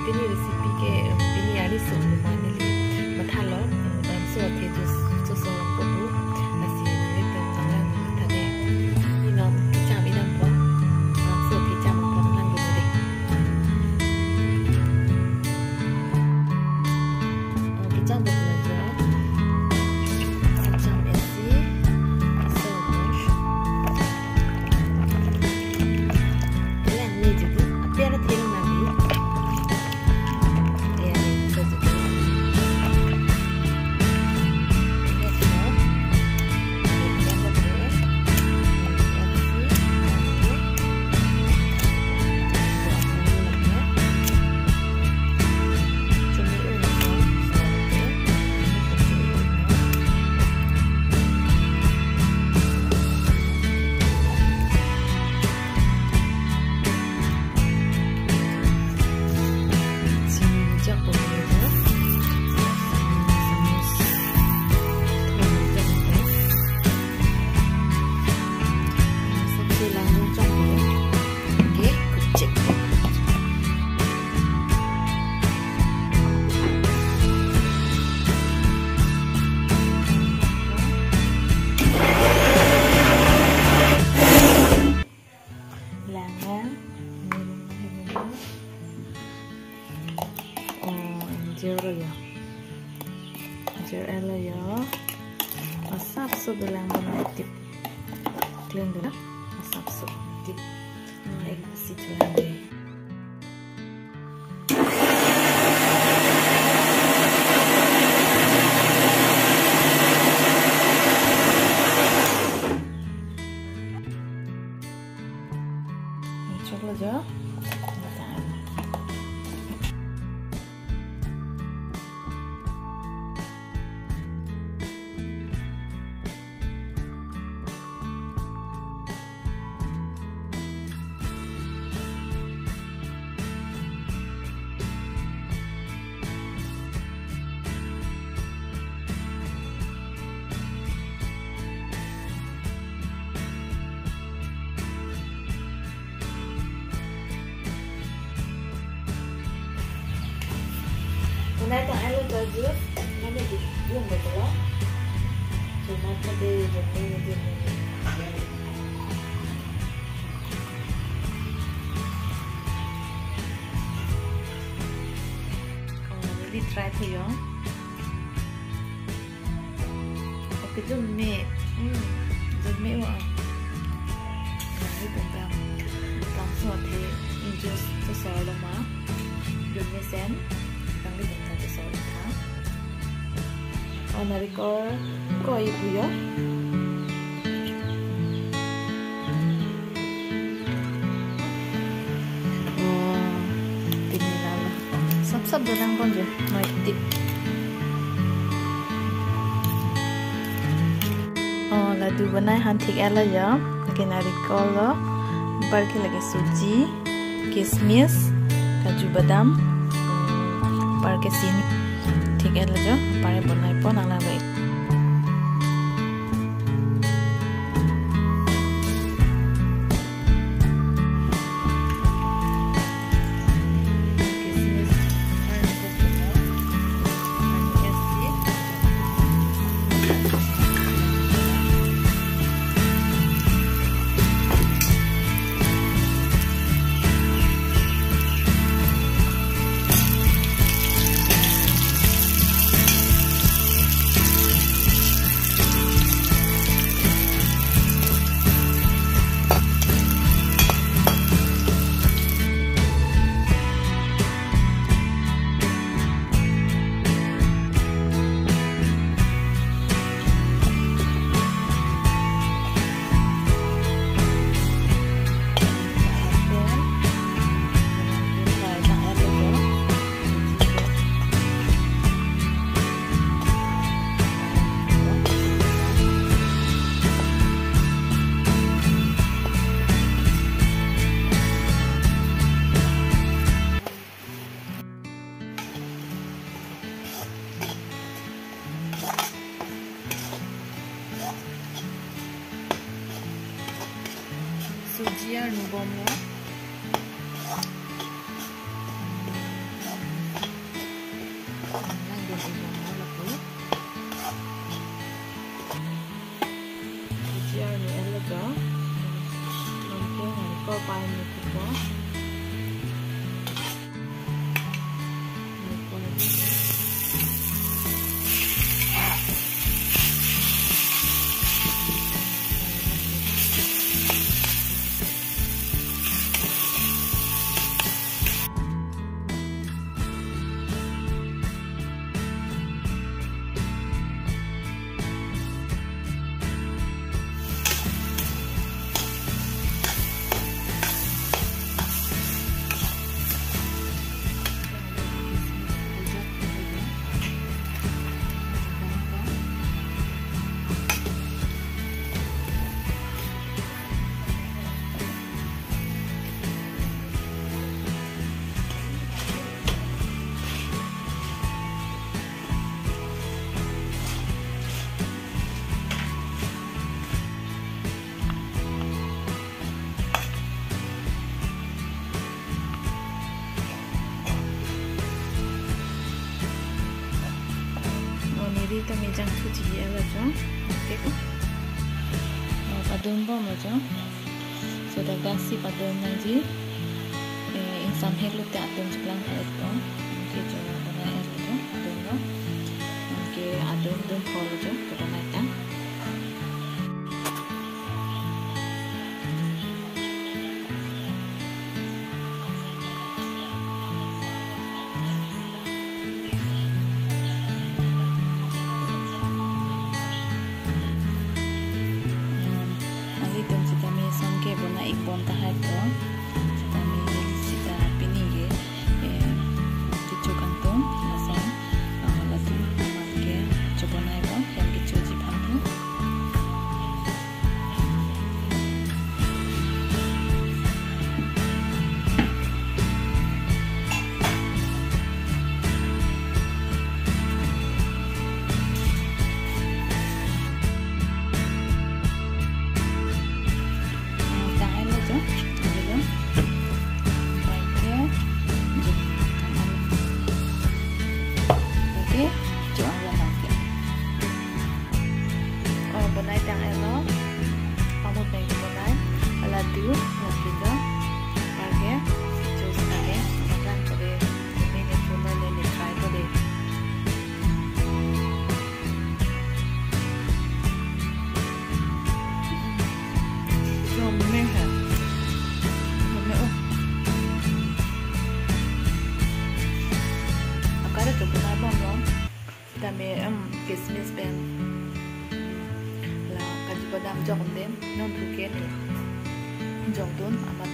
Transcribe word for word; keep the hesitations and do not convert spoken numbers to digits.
Pini recipe ke, pini arni sung ma neli mathalo, bangso athe juice, juice sung lampo pu, lasi nanglitum nanglang matha dei. Pini non kecham idampo, bangso athe cham apot nanglang dei. Oh, kecham dei pula jo. Kecham isi, so, Ilang ni jadi, apiara thil nang di. Ya, ni, so jadi. Langlang. Oh, jero ya. Jero ya. Asapso dolang bonai tip. Clean dulu. Asapso tip. Ek si chulang deh. Choklo jo. Bonai tang-etlo to juice, mane di yung betul. Cuma tadi jadi jadi. Oh, neli try po yo. Okay, jun me. Hmm, jun me wa. Nanglitum ta bangso athe juice to solo ma. Jun me sen. Nanglitum ta to solo ma. Oh, narikol ko-i pu yo. Oh, pini lalo. Sap sap dolang pon jo, noi tip. Oh, ladu bonai han thik-etlo jo. Lake narikol lo. Anparke lake suji, kismis, kaju badam. Anparke chini. Thik-etlo jo. Anpar bonai pon nanglang dei. Suji arnubomlo. Monit ta mejang thuji ela jo. Okay. Oh, padun bom jo. So dak dak si padun nangji. Eh, ingsam hek lote atum chiklang hek ko. Okay, jo bonai er jo. Padun bom. Okay, adun dun pol jo. Padun nai ta. Nanglitum sitame ason ke bonai ik bom tahai to. Sitame sita pini ke, eh, kecho kangtung lason, ah, latu amat ke chobonai bom, hem kechoji aphan tu. Okay, jo ang lang ke. Oh, bonai tang elo. Pamut nai bonai. Ala du, lagi do. Lagi, jus lagi. Makan ko de. Ini ni puna ni ni try ko de. Lome hai. Lome, oh. Akare chobonai bomlo. Tame, em, kismis pen la kaju badam jokdun, non ruke ni jokdun, amat